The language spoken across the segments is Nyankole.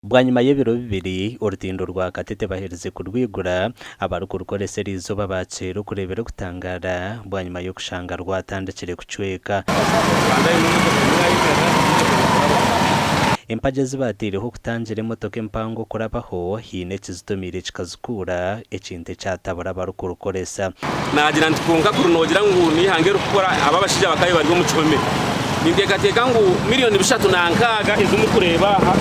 Bwanyima y'ebiro bibiri orutindo rwa Katete baherize kurwigura, abarikurukoresa eriizooba baakiire okureebera okutangaara bwanyima y'okushanga rwatandikire kucweka. Empagi ezi baateireho kutangira emotoka empango kurabaho haine ekizitomiire kikazikuura, ekintu ekyatabura abarikurukoresa. Naagira nti, Kwonka kuri noogira ngu n'eihanga eririkukora, aba abashaija bakaabaire bari omu kihome. Ninteekateeka ngu miriyoni 306 ezi murikureeba aha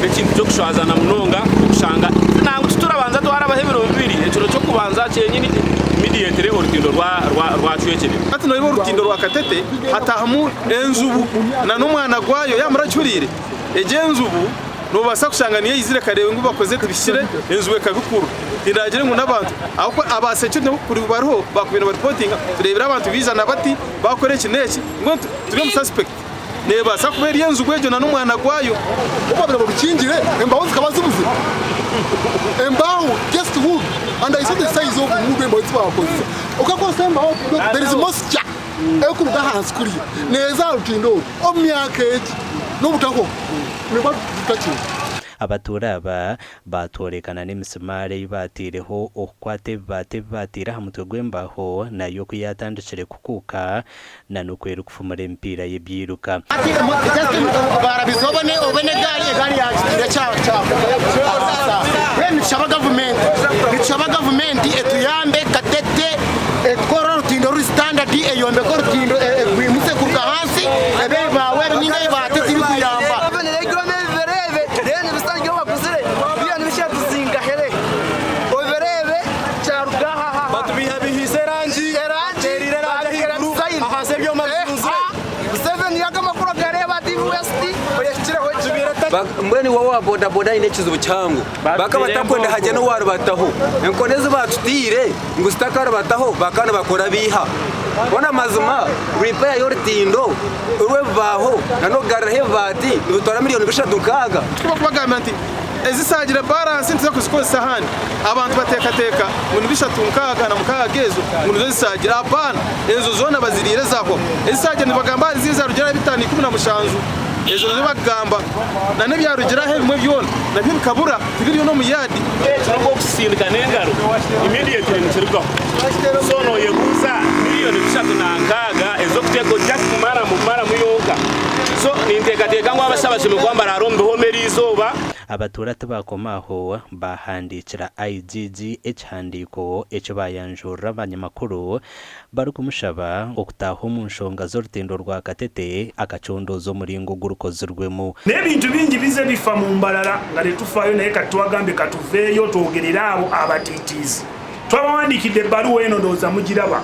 n'ekintu ky'okushwazana munonga okushanga nangwa titurabanza twarabaho ebiro bibiri, ekiro ky'okubanza kyenyini immediately orutindo rwacwekyerera. Hati noreeba orutindo rwa Katete hataahamu enjubu na n'omwana gwayo yaaba murakihuriire egyo enjubu nobaasa kushanga niyo eizire ekareeba ngu bakozire tibihikire enjubu ekabikurura. Tindagire ngu n'abantu ahabw'okuba aba security kuri bariho bakubaire nibaripotinga tureebire abantu baija na bati bakora eki n'eki mbwenu turi omu suspect nebaasa kuba eri enjubu egyo na n'omwana gwayo. Obu baabaire babikingire, embaho zikaba zibuzire. Embaho, just wood, and I saw the size of wood embaho ezi baakozesa. Okakozesa embaho, there is moisture erikuruga ahansi kuriya neeza aha rutindo oru omu myaka egi n'obutahwaho nibuba butakiri. Abatuura aba Baatworekana n'emisimaari ei baataireho okukwata ebibaati ebi baataire aha mutwe gw'embaho nayo ku yaatandikire kukuuka na n'oku erikufumura emipiira y'ebyiruka. Batubihabihiise erangi, bateereire erangi ahaiguru, ahansi ebyoma bizunzire. Mbwenu iwe owa bodaboda aine ekizibu kihango. Bakaba batakwenda hagye n'owarubataho. Enkoni ezi baatutaire ngu zitakarubataho bakaba nibakora biiha. Hoona amazima repair y'orutindo rw'ebibaaho n'okugaruraho ebibaati nibitwara miriyoni 306. Tikuba kubagambira nti Ezisaagire baransi nituza kuzikozesa ahandi. Abantu bateekateeka ngu ni 366 ezo ngu nizo zisaagire. Apaana! Ezo zoona baziriire zahwaho. Ezisaagire nibagamba ahari ziri ezarugire aha 517. Ezo nizo bakugamba. Na n'ebyarugire aho ebimwe byona nabyo bikabura tibiriyo n'omu yaadi. Ekiro okusindika n'engaro immediately nikirugaho. So noyebuuza 306,000,000 ez'okuteeka just maramu maramu yonka. So ninteekateeka ngu abashaija bashemereire kuba nibaraara omu bihome eriizooba. Abatuura tibaakoma aho, baahandiikira IGG ekihandiiko eki baayanjurira abanyamakuru barikumushaba okutaaha omu nshonga z'orutindo rwa Katete akacondooza omuringo ogu rukozirwemu. N'ebintu bingi bize bifa mu Mbarara nga tetufaayo naye kati twagambye katuveeyo twogerere abo abatiitiizi. Twabawandiikidde ebbaluwa eno ndowooza mugiraba.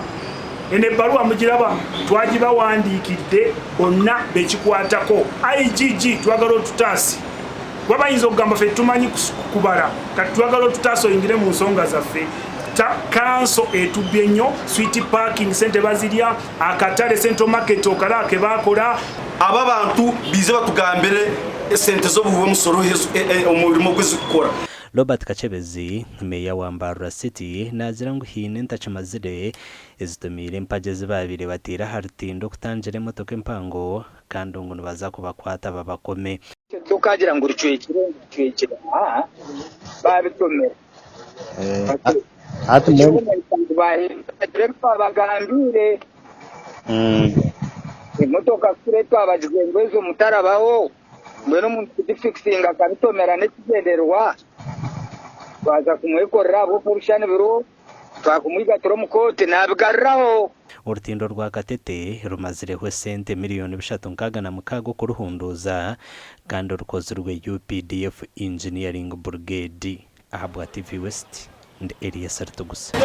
Eno ebbaluwa mugiraba twagibawandiikidde bonna bekikwatako. IGG twagala otutaase kuba bayinza okugamba ffe tumanyi kubala kati twagala otutaase oyingire mu nsonga zaffe. Kanso etubbye nnyo, sweet parking sente bazirya, akatale Central Market okalaba kebakola. Aba bantu baije batugambire esente z'obuhi bw'omusoro omurimo ogu ezikukora. Robert Kakyebezi, Meeya wa Mbarara City naagira ngu haine entakimazire ezitumiire empagi ezi baabaire bateire aha rutindo kutangira emotoka empango kandi ngu nibaza kubakwata babakome. Tokagira ngu ricwekire ngu ricwekire aa babitomera Hati mbwenu ekirikumanyisa ngu baherize bagira ebi twabagambiire emotoka kukira twabagize ngu ezo mutarabaho mbwenu omuntu kugifikisinga akabitomera n'ekigyendererwa twaza kumwekorera ahabw'okuba ebishushani biriho Twakumwigatira omu kooti naabigaruraho. Orutindo rwa Katete rumazireho esente 366,000,000 okuruhunduuza kandi rukozirwe UPDF Engineering Brigade. Ahabwa TV West, ndi Elias Rutuguse.